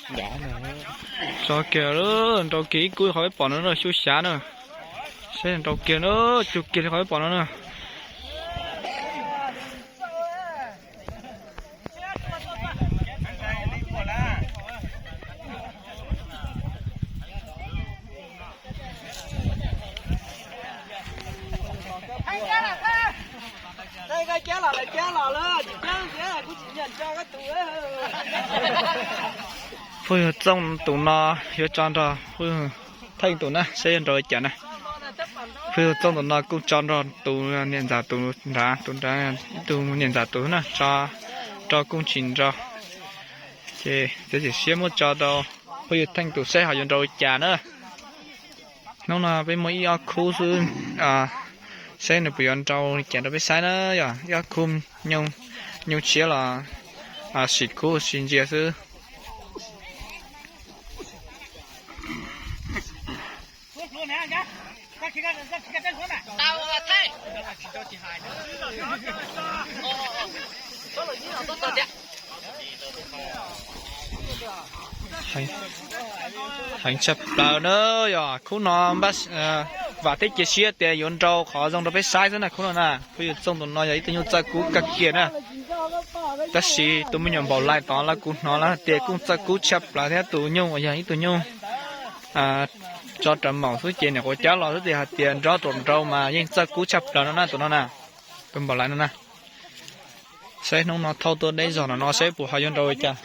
Tso kiag, nrau kiag ib kub qhov peb pom no na, xyub xyav na. Saib nrau kiag na, cug kiag li qhov peb pom no na. Phooj ywg Txooj tus no yuav tso nrog phooj ywg Theej tus na, saib yuav nrau li cas na. Phooj ywg Txooj tus no kuj tso nrog tus niam ntxawm tus nrad, tus nrad, tus niam ntxawm tus na, tso, nrau kuj tsis nrau. Ces txiav txim siab muab tso rau phooj ywg Theej tus saib ho yuav nrau li cas na. Hnub no peb muaj ib ob khub xwb, saib nws puas yuav nrau li cas rau peb saib na. Yog ib ob khub nyooj tshiab los sim kub sim ntsia xwb. Heev tshaj plaws na. Yog khub no npaj, vam thiab cia siab tias yuav nrau qhov zoo rau peb saib xwb na. Khub no na, phooj ywg Txooj tus no yog ib tug nyuj txawj kub kawg kiag na. Tab sis tus me nyuam npaum lais tod los kuv hnov lawv hais tias kuj txawj kub tshaj plaws thiab, tus nyuj uas yog ib tug nyuj tso raws maum xwb ces niam quav cab los xwb tias hais tias nrov ruam nrau mas yeej txawj kub tshaj plaws no na tus no na. Tus npaum lais no na. Saib hnub no thauj tuaj deb zog no no saib puas ho yuav nrau li cas.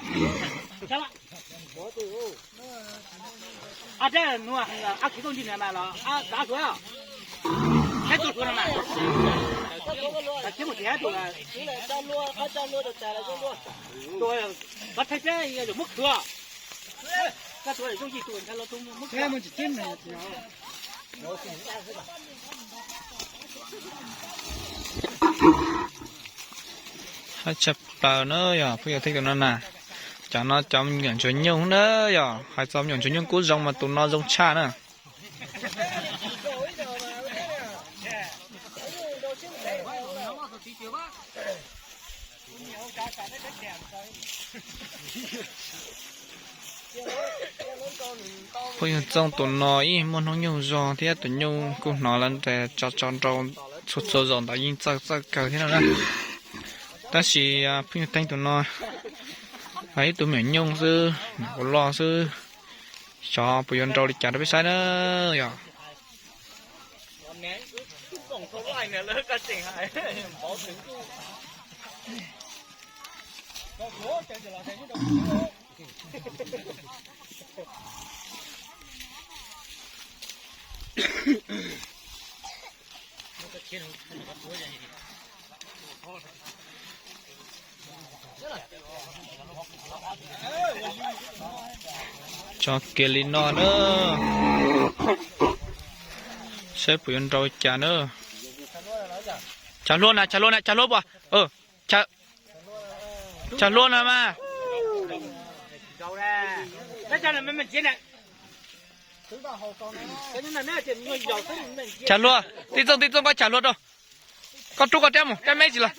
Hais tshaj plaws na yog phooj ywg Theej tus no na. Cov no cov me nyuam ntsuag nyuj na yog, hais txog me nyuam ntsuag nyuj kub zoo mas tus no zoo tshaj na. Phooj ywg Txooj tus no ib muaj hnub nyoog zog thiab tus nyuj kuj hnov lawv tso tso nrau txhua txhua zaus ntawd yeej txawj txawj kawg thiab no na. Tab sis phooj ywg Theej tus no ib tug me nyuam nyuj xwb, ua loj xwb, xyov puas yuav nrau li cas rau peb saib na yog. Tso kiag li no na. Saib puas yuav nrau cas na. Tshav hluas na, tshav hluas na, tshav hluas puas? Tshav hluas na mas. Tshav hluas, tij Txooj, tij Txooj, koj tshav hluas rau. Koj rub koj rab mus, rab me tsis los.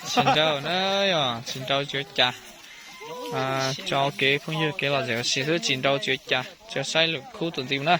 Tsis nrau na, yog tsis nrau tsis ua cas. Tso kev phooj ywg kev lom zem ua si xwb, tsis nrau tsis ua cas, tsuas saib lwm khub txuas ntxiv na.